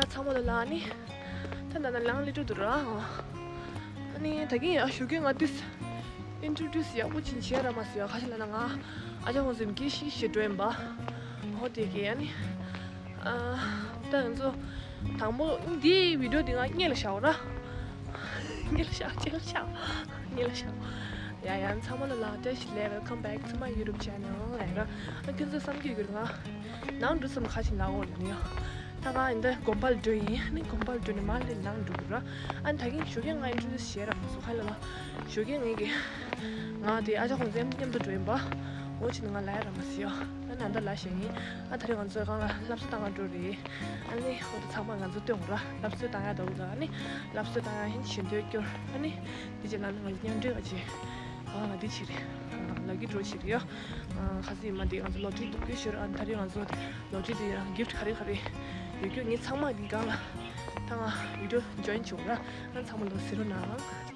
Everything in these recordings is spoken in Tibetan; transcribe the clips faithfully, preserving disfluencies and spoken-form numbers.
ཚང་མ་ལ་ལགས་ནི། ད་ད་ན་ལང་ལི་ཏུ་དུ་ར། ཨ་ནི་ད་གིན་ཡ་ཞོགས་ཀས་ང་ཏིས་ཨིན་ཊྲོ་ཌུས་ཡག་པོ་ཅིག་བྱས་ར་མ་སི་ཡ། ཁ་ཤས་ལ་ན་ང་ཨ་ཅག་ཧོང་སེམས་ཀྱི་ཤི་ཤི་འགྲོ་ཡིན་པ། ཧོ་དེ་གི་ཡ་ནི། ཨ་ད་ང་ཚོ་དང་པོ་འདི་བི་ཌི་ཡོ་འདི་ང་སྔོན་ལ་བཞག་ར། སྔོན་ལ་བཞག་སྔོན་ལ་བཞག་སྔོན་ལ་བཞག་ཡ་ཡ་ཚང་མ་ལ་ལགས། བཀྲ་ཤིས་བདེ་ལེགས། Welcome back to my YouTube channel. ཡ་ར། ཨ་ཁྱོད་ཚོ་བསམ་གྱི་ཡོད་རེད་ང་ནང་འགྲོ་བསམ་ཁ་ཞིག་ལ་འོ་ལ་ནི་ཡ། ད་ང་ཡིན་ད་དགོན་པ་ལ་འགྲོ་ཡིན། ཨ་ནི་དགོན་པ་ལ་འགྲོ་ནས་མར་ལས་ནང་འགྲོ་དགོས་ར། ཨ་ནི་ད་གིན་ཞོགས་ཀས་ང་ཨིན་ཊྲོ་ཌུས་བྱས་ར་མ་སོང་། ཁ་ལ་ལ་ཞོགས་ཀས་ངས་ཀྱི་ང་དེ་ཨ་ཅག་ཧོང་སེམས་མཉམ་དུ་འགྲོ་ཡིན་པ། འོ་ཅི་ནི་ང་ལ་ཡ་ར་མ་སི་ཡ། ཨ་ནི་ཨ་ད་ལ་ཞེ་ཡིན། ཨ་ད་རེས་ང་ཚོའི་སྒང་ལ་ལྷ་གསོལ་བཏང་ག་འགྲོ་རེད། ཨ་ནི་འོ་ད་ཚང་མ་ང་ཚོ་སྟོན་དགོས་ར། ལྷ་གསོལ་བཏང་ཡ་འདུག་ཨ་ནི་ལྷ་གསོལ་བཏང་ཡ་ཡིན་ཞེ་འདོད་སྐྱོར། ཨ་ནི་འདི་རྗེས་ལ་ནི་ང་ཚོ་མཉམ་འབྲེལ་བ་བྱེད། ཨ་འདི་བྱེད་རེད། ཨ་ལ་ཀི་ཌྲོ་བྱེད་རེད་ཡ། ཨ་ཁ་སང་ཡིན་མ་འདི་ང་ཚོ་ལོ་ཊ་རི་འདུག་སྐྱོ་ཤོར། ཨ་ད་རེས་ང་ཚོ་ལོ་ཊ་རི་འདི་ཡང་གིཕ་ཊི་ག་རེ་ག་རེ་ཡོད་རྒྱུ་ངས་ཚང་མ་འདི་སྒང་ལ་ད་ང་བི་ཌི་ཡོ་ཇོ་ཡིན་བྱུང་ར། ཨ་ཚང་མ་ལོ་ཟེར་རོ་ནང་།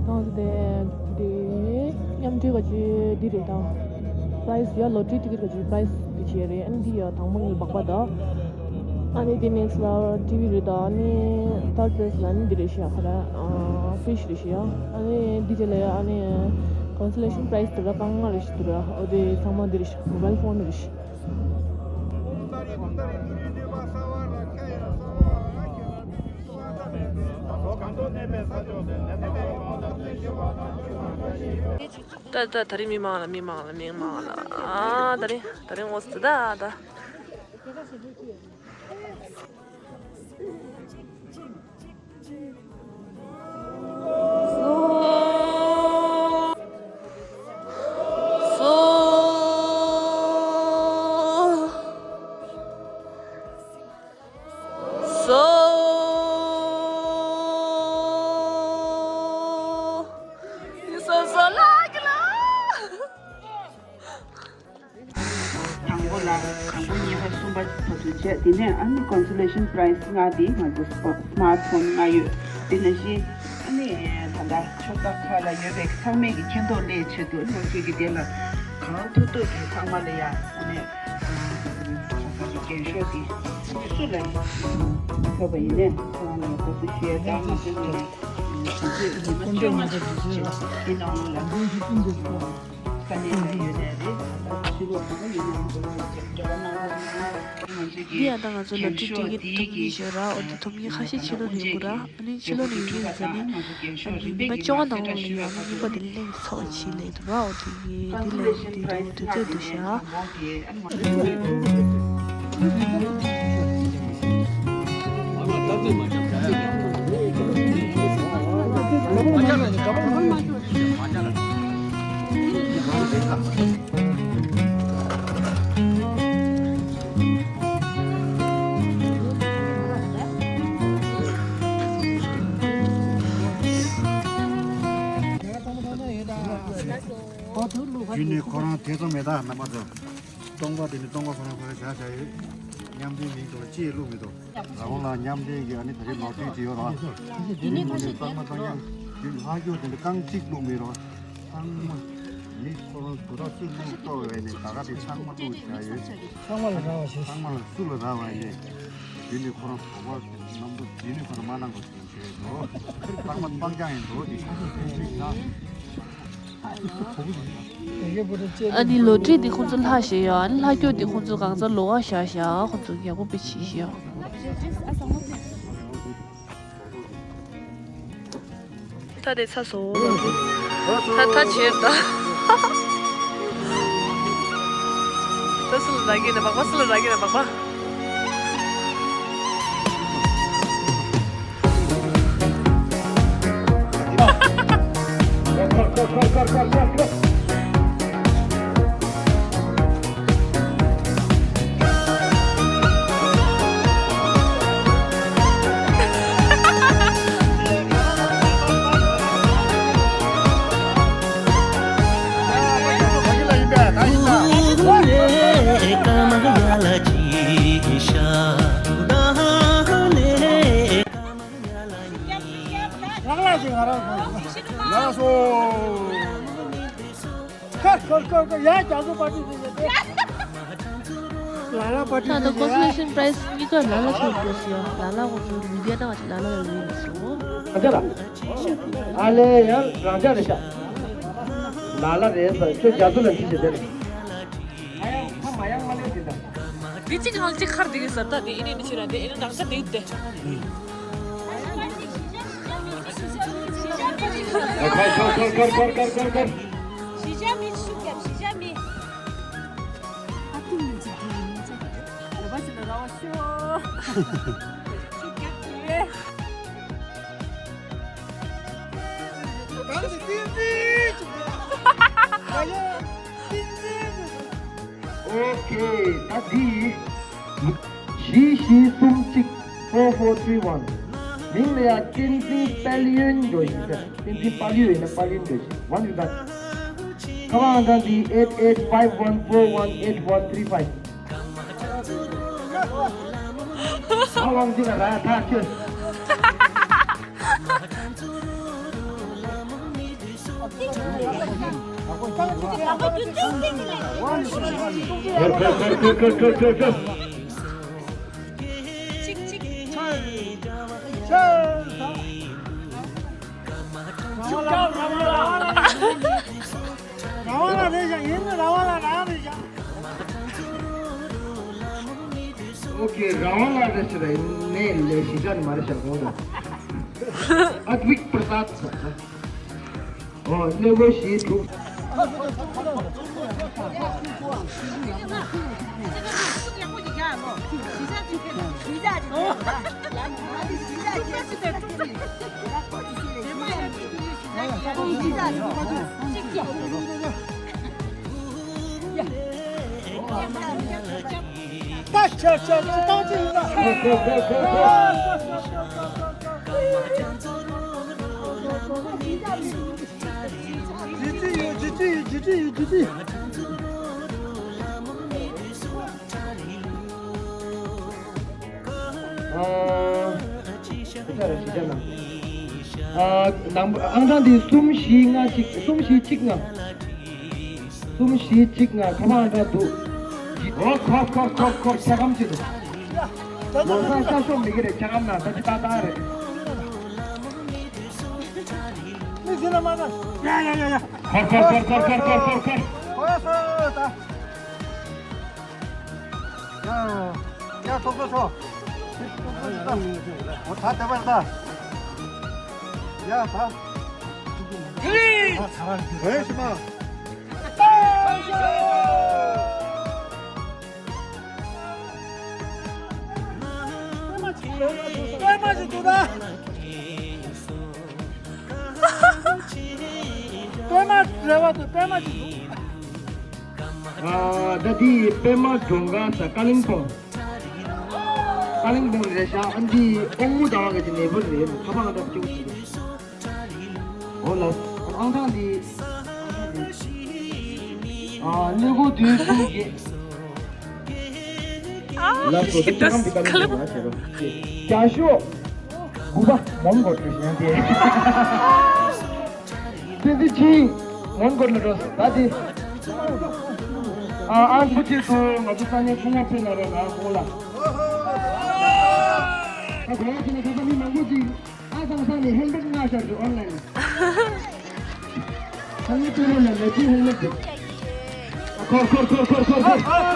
ཏང་སི་དེ་དེ་མཉམ་འབྲེལ་བ་ཅིག་འདི་རེད་ད། པ་ར་ཡིས་ཡ་ལོ་ཊ་རི་ཊི་ཀེ་ཊི་ག་ཅིག་པ་ར་ཡིས་འདི་བྱས་རེད། ཨ་ནི་འདི་ཡ་དང་པོ་ངའི་སྦག་སྦག་ད། ཨ་ནི་དེ་ནེག་སི་ལ་ཊི་ཝི་རེད་ད། ཨ་ནི་ཐར་ཌི་པི་ལེ་སི་ལ་ནི་འདི་རེད་ཤག་ཁ་ར་ཕི་རི་ཤི་རེད་ཤག་ཨ་ནི་འདི་རྗེས་ལ་ཡ་ཨ་ནི་ཀོན་སོ་ལེ་ཤན་པ་ར་ཡིས་དེ་ར་རྐང་ལྔ་རེད་ཤག་དེ་ར། འོ་དེ་ཚང་མ་འདི་རེད་ཤག་མོ་བྷའིལ་ཕོན་རེད་ཤག་ད་ད་ད་རེས་མི་མང་ལ་མི་མང་ལ་མི་མང་ལ། ཨ་ད་རེས་ད་རེས་ངོ་ཚ་ད་ད། ད་ད་ད་རེས་ངོ་ཚ་ད་ད། བྱས། དེ་ནས་ཨ་ནི་consolation prize ལྔ་དེ་ང་ཚོ་smart phone ལྔ་ཡོད། དེ་ནང་བཞིན་ཨ་ནི་ད་ལྟ་ཕྱོགས་མཐའ་ཁག་ལ་ཡོད་པའི་ཚང་མས་ཀྱི་མཁྱེན་རྟོགས་སླད་ཆེད་དུ་ང་ཚོས་ཀྱི་དེ་ལ་གང་ཐུབ་ཐུབ་ཀྱིས་ཚང་མ་ལ་ཡ་ཨ་ནི་ཁ་སང་གི་རྒྱན་ཤོག་དེ་སུ་ལ་ཐོབ་པ་ཡིན་ནའི་ཚང་མ་ལ་ཡ་དགའ་བསུ་ཞུ་ཡ་དང་། ང་ཚོས་ཀྱི་དེ་ལ་ཡིན་ནའང་ལ་ས་གནས་ལ་ཡོད་ནའི་རེད། ད་ཕྱི་ལོགས་ག་པར་ཡོད་ནའང་ང་ཚོས་ཀྱི་འབྲེལ་བ་གནང་རོགས་གནང་། འདི་ཡང་ད་ང་ཚོ་ལོ་ཊ་རི་སྒྲིག་གི་ཐོབ་མཁན་ཞིག་ར། འོ་དེ་ཐོབ་མཁན་ཁ་ཤས་ཕྱི་ལོགས་ནས་ཡོང་གི་ར། ཨ་ནི་ཕྱི་ལོགས་ནས་ཡོང་མཁན་ཟེར་ནས་ཨ་ནི་མི་བཅོ་ལྔ་ནང་ལོགས་ལ་ཡོད། ཨ་ནི་གཉིས་པ་དེ་ལ་སླེབས་ཚར་བ་ཞིག་ལས་འདུག་ར། འོ་དེ་གི་དེ་ལས་དེ་འདྲ་བོ་དུས་ཚོད་འདུག་ཤག་རྒྱུན་ནས་ཁོ་རང་དེ་ཙམ་མེད། ད་རྣམ་པ་ཚོ། སྟོང་པ་དེ་ནི་སྟོང་པ་ཁོ་རང་ཁོ་རང་བཞག་བཞག་ཡོད། མཉམ་འབྲེལ་མིང་ཐོག་ལ་ཅི་ཡང་བླུགས་མི་འདུག་རང་ལ་མཉམ་འབྲེལ་གྱི་ཨ་ནི་ད་ཆ་ལོ་ཊ་རི་ཅིག་ཡོད་ར། དེ་ནི་ངོ་ནས་གཙང་མ་གཙང་རྐྱང་། དེ་ལྷག་རྒྱུ་དེ་འདྲ་རྐང་གཅིག་བླུགས་མེད་ར། ཚང་མ་མི་ཁོ་རང་དུ་ར་སུས་བླུགས་གཏོར་བས་ནི་ད་ག་དེ་ཚང་མ་བླུགས་བཞག་ཡོད། ཚང་མ་ལ་རག་པ་བྱས། ཚང་མ་ལ་སུ་ལ་རག་པ་ཡིན་ནའི། དེ་ནི་ཁོ་རང་དོགས་པ་རྣམ་པ་དེ་ནི་ཁོ་རང་མ་གནང་དགོས་ཟེར་གྱི་ཡོད་དོ། རྐང་པ་སྤང་རྐྱང་ཡིན་འགྲོ་དེ་ཤ་ཤ་ཤ་ཤ། ཨ་ནི་ལོ་ཊ་རི་འདི་ཁོང་ཚོ་ལྷག་བཞག་ཡོད། ཨ་ནི་ལྷག་རྒྱུ་འདི་ཁོང་ཚོ་གང་ཚ་ལོགས་ཀ་བཞག་བཞག་ཁོང་ཚོ་ཡག་པོ་དཔེ་བྱས་བཞག་ད་དེ་ཚ་སོང་། ད་ད་བྱས་ད། ད་སུ་ལ་རག་གི་ན་མག་པ། སུ་ལ་རག་གི་ན་མག་པ། ལགས་སོ། ཁར་ཁར་ཁར་ཁར་ཡ་རྒྱ་མཚོ་པར་ཊི་ཟེར་ཡ་དེ། ལ་ལ་པར་ཊི་ད་ལྟ་ཟེར་ཡ། Consolation prize གཉིས་ཀ་ལ་ལ་ཐོབ་འགྲོ་ཟེར་ཡ། ལ་ལ་ཁོང་ཚོ་ལུས་རྒྱ་ནག་ལ་ལ་ལ་ལུས་ཡིན་སོང་། ཨ་ཅེ་ལ། ཨ་ལས་ཡང་རང་ཅག་རེད་ཤག་ལ་ལ་རེད་ཟེར་ཁྱོད་རྒྱ་མཚོ་ལ་འདི་བྱེད་དེ་རེད། ཨ་ཡང་ཁ་མ་ཡང་མ་ལས་དེ་འདྲ། འདི་གཅིག་ཧང་གཅིག་ཁར་འདི་གི་ཟེར་ད་དེ་ཨེ་ནི་ནི་ཕྱིར་ར་དེ་ཨེ་ནི་ནང་ས་དེ་དེ། ཁར་ཁར་ཁར་ཁར་ཁར་ཁར། ཞི་ཅང་མི་ཤུགས་རྒྱབ། ཞི་ཅང་མི། ཨ་ཏི་མི་ཅིག་དེ་ཡིན་ཅིག་ལོ་པ་ཞིག་ལ་ར་བ་ཤོ། ཤུགས་རྒྱབ་དེ། གང་ཞིག་ཏིང་ཏིང་ཅིག་ད་ཡོད་ཏིང་ཏིང་ཅིག་ཨོ་ཁེ། ད་འདི་བཞི་བཞི་གསུམ་གཅིག four four three one། མིང་ལ་ཡ་བསྟན་འཛིན་དཔལ་ཡོན་འགྲོ་ཡིན་ཟེར། བསྟན་འཛིན་དཔལ་ཡོན་ཡིན་ན་དཔལ་ཡོན་འགྲོ་ཞིག one we got། ཁ་པར་ཨང་གྲངས་འདི་eight eight five one four one eight one three five། ཁ་པར་འདི་ལ་ར་ཐག་ཆོད། རང་དབང་ལ་རེད་ཤག་ཡིན་ན་རང་དབང་ལ་རང་རེད་ཤག་ཨོ་ཁེ། རང་དབང་ལ་རེད་ཤག་ནས་ལས་ཞི་ཅང་ནི་མ་རེད་ཤག་གོང་དུ་ཨ་ཏི་བིག་པྲ་སཱད། ཨོ་སླེ་བོ་ཞེ་དྲུག་ད་ཆ་ཆ་ཆ་ཏང་ཅི་ཡིན་ན། ཇི་ཏི་ཡོད་ཇི་ཏི་ཡོད་ཇི་ཏི་ཡོད་ཇི་ཏི། ས་ར་ཞི་ཅན་ན། ཨ་ནང་ཨང་གྲངས་འདི་གསུམ་བཞི་ལྔ་གཅིག་གསུམ་བཞི་གཅིག་ལྔ། གསུམ་བཞི་གཅིག་ལྔ། ཁ་པར་ཨང་གྲངས་འདུག་ཨོ་ཁོ་ཁོ་ཁོ་ཁོ་ཁྱེད་ཁམས་ཆེ་འདུག་ལོ་སར་ས་ཤོག་མི་གི་རེད། ཁྱེད་ཁམས་ན་ད་ཅི་ཏག་ཏག་རེད། མི་ཟིན་ན་མ་ན། ཡ་ཡ་ཡ་ཡ། ཁོ་ཁོ་ཁོ་ཁོ་ཁོ་ཁོ་ཁོ། ཁོ་སོ་ད། ཡ་ཡ་ཐོག་ཐོག་ཐོག་འོ་ད་དེ་བར་ད། ཡ་ད། ཧེ། ཧེ་ཤི་མ། པད་མ་ཞིག་འདུག་ད། པད་མ་རེ་བ་དང་པད་མ་ཅིག་འདུག་ཨ་ད་དེ་པད་མ་སྒྲོལ་དཀར་ས་ཀ་ལིང་སྤུངས། ཀ་ལིང་སྤུངས་རེད་ཤག་ཨ་འདི་ཨོང་མོ་ཟླ་བ་གི་ནས་བུ་རེད། ཁ་པར་ང་ད་སྐྱེ་བོ་ཞིག་རེད། འོ་ལ་ཨང་གྲངས་འདི། ཨ་ཀླད་ཀོར་བདུན་གསུམ་བརྒྱད། ལགས་སོ། དེ་ཁྱེད་རང་འདི་ཀ་ལིང་སྤུངས་ང་བྱེད་རོགས། རྒྱ་ཤོག་དགུ་པ་མོན་གྷོ་བྲོས་ཤིང་དེ། བསྟན་འཛིན་ཆིང་མོན་གྷོ་ནས་འགྲོ་ད་དེ། ཨ་ཨང་ཁུ་ཆེ་སོ་ང་ཚོ་ས་གནས་ཁོང་ང་ཕེབས་ན་རོགས་ང་ཁོང་ལ། ད་གོང་ཁྱེད་ནས་ད་ལྟ་མི་མང་པོ་ཅིག་ཨ་ཚང་ས་ནས་ཧེལ་མེད་མངགས་བཞག་འདུག་ཨོན་ལན་ལ། ཧེལ་མེད་སྤྲོད་ལེན་ལ་ལས་ཀྱི་ཧེལ་མེད་འདུག་ཁོར་ཁོར་ཁོར་ཁོར་ཁོར་ཁོར། ཁོར་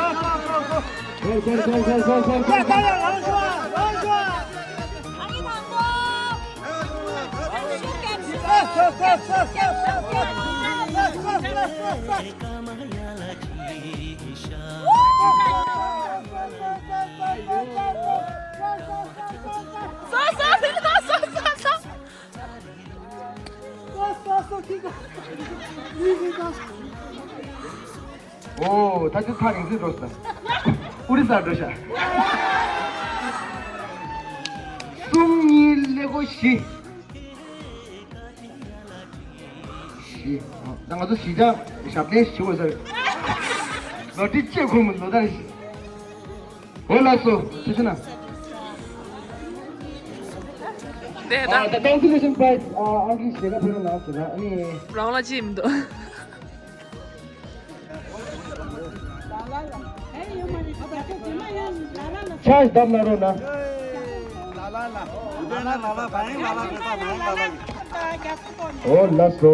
ཁོར་ཁོར་ཁོར་ཁོར་ཁོར། ཨོ་ད་ཅི་ཚ་རིང་ཟིན་འགྲོ་ས། ཨོ་རི་ས་འགྲོ་ཤག་གསུམ་གཉིས་ཀླད་ཀོར་བཞི། བཞི། ཨ་ད་ང་ཚོ་གཞིས་ཆགས་ཞབས་བརྟན་ཞུ་དགོས་ས་རེད། ལོ་ཊི་རི་བཅད་ཁོམ་ལོ་ད་རེད། འོ་ལགས་སོ། ཐུགས་རྗེ་གནང་། དེ་ད། ཨ་ད་consolation prize ཨ་ཨང་ཀི་ཞེ་དྲག་ཕུལ་རོགས་གནང་ཟེར་ན་ཨ་ནི། རང་ལ་ཅི་མི་འདུག་ཆ་བདམས་གནང་རོགས་གནང་། འོ་ལགས་སོ།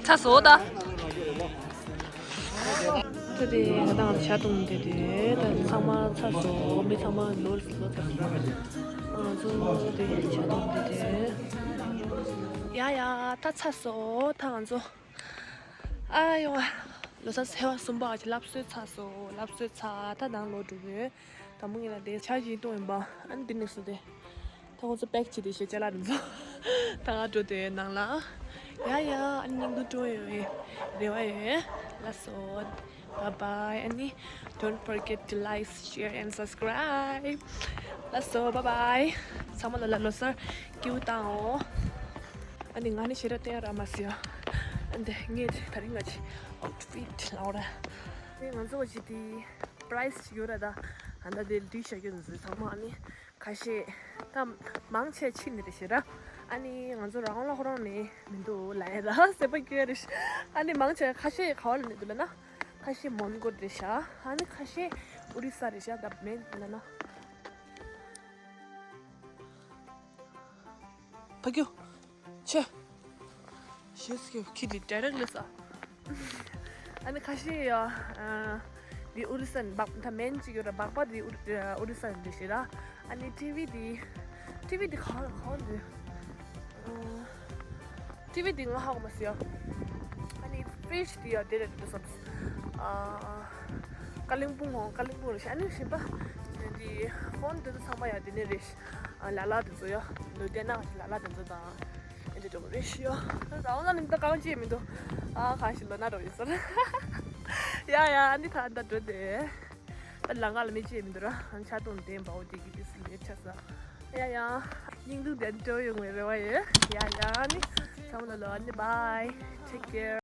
ཚ་བཟོ་ད། ཚ་དེ་ང་དང་ཇ་འཐུང་དེ་དེ་ད་ཚང་མ་ཚ་བཟོ་མི་ཚང་མ་ལོ་ལོ་ཚ་བཟོ། ང་ཚོ་དེ་ཇ་འཐུང་དེ་དེ། ཡ་ཡ་ད་ཚ་བཟོ་ད་ང་ཚོ། ཨ་ཡོ། ལོ་གསར་ཚེས་པ་གསུམ་པ་ཅིག་ལབ་སྲོལ་ཚར་སོང་། ལབ་སྲོལ་ཚར། ད་ནང་ལོག་འགྲོ་དགོས། དང་པོ་ངེད་ལ་དེ་ཆ་ཞིག་གཏོང་ཡིན་པ། ཨ་ནི་འདི་ནས་སུ་དེ། ད་ཁོང་ཚོ་པེག་བྱས་དེ་ཞེས་ཅ་ལག་འདི་ཚོ། ད་ང་འགྲོ་དེ་ནང་ལ། ཡ་ཡ་ཨ་ནི་སྙིང་སྡུག་སྤྲོ་ཡོད་རེ་བ་ཡོད། ལགས་སོ། Bye bye ཨ་ནི། Don't forget to like, share and subscribe. ལགས་སོ། Bye bye. ཚང་མ་ལ་ལ་ལོ་གསར་སྐྱིད་པོ་བཏང་འོ། ཨ་ནི་ང་ནི་ཞེ་དྲག་བསྟན་ཡ་རག་མ་སོང་། ཨ་འདི་ངས་དེ་ད་རིང་ང་ཅི་outfit ལའོ་ར། ཨ་ནི་ང་ཚོ་ཅི་དེ་prize ཅིག་ཡོད་ར་ད། ཨ་ད་དེ་འདི་བྱ་རྒྱུ་འདི་ཚོ་ཚང་མ་ཨ་ནི་ཁ་ཤས་ད་མང་ཆེ་ཕྱི་ནས་རེད་ཤེས་ར། ཨ་ནི་ང་ཚོ་རང་ལ་ཁོ་རང་ནས་མི་འདུག་ལབ་ཡ་ད་སེམས་པ་སྐྱོ་ཡ་རེད་ཤག་ཨ་ནི་མང་ཆེ་ཁ་ཤས་ག་བ་ལ་ནས་འདུག་ལབ་ན། ཁ་ཤས་མོན་གྷོ་རེད་ཤག་ཨ་ནི་ཁ་ཤས་ཨོ་རི་ས་རེད་ཤག་ད་མེན་ལབ་ན། ཕ་གི། ཆེ། ཞེས་ཀྱི་ཁྱི་དེ་direct ལས་ས། ཨ་ནི་ཁ་ཤས་ཡ། འདི་ཨོ་རི་ས་ནས་སྦག་ད་མེན་ཅིག་ཡོད་ར་སྦག་སྦག་འདི་ཨོ་རི་ས་ནས་རེད་ཤེས་ར། ཨ་ནི་ཊི་ཝི་འདི། ཊི་ཝི་འདི་ག་ག་འདི། ཊི་ཝི་འདི་ང་ཧ་གོ་མ་སོང་ཡ། ཨ་ནི་ཕི་རིཇ་འདི་ཡ་འདི་རེད་འདུག་བསམ། ཀ་ལིང་སྤུང་ཧོང་ཀ་ལིང་སྤུང་རེད་ཤག་ཨ་ནི་གཞན་པ། འདི་ཕོན་འདི་ཚོ་ཚང་མ་ཡ་འདི་ནས་རེད། ལ་ལ་དེ་ཚོ་ཡ། ལོ་དེ་ནང་ལ་ལ་དེ་ཚོ་དང་། ཨེ་འདྲ་འདྲ་པོ་རེད་ཤི་ཡོ། ད་འོ་ན་ནི་ད་གང་བྱེད་མི་འདུག་ཨ་གང་ཞིག་ལོ་ན་འགྲོ་ཡོད་ཟེར། ཡ་ཡ་ཨ་ནི་ད་ད་འགྲོ་དེ། ད་ལ་ང་ལ་མི་བྱེད་མི་འདུག་ར། ཨ་ཆ་གཏོང་དེ་འབའ་བོ་དེ་གི་དེ་སི་ལེབ་ཆ་ས། ཡ་ཡ། སྙིང་སྡུག་དེ་འགྲོ་ཡོང་བའི་རེ་བ་ཡོད། ཡ་ཡ་ཨ་ནི། ཚང་མ་ལ་ལོ་ཨ་ནི་bye. Take care.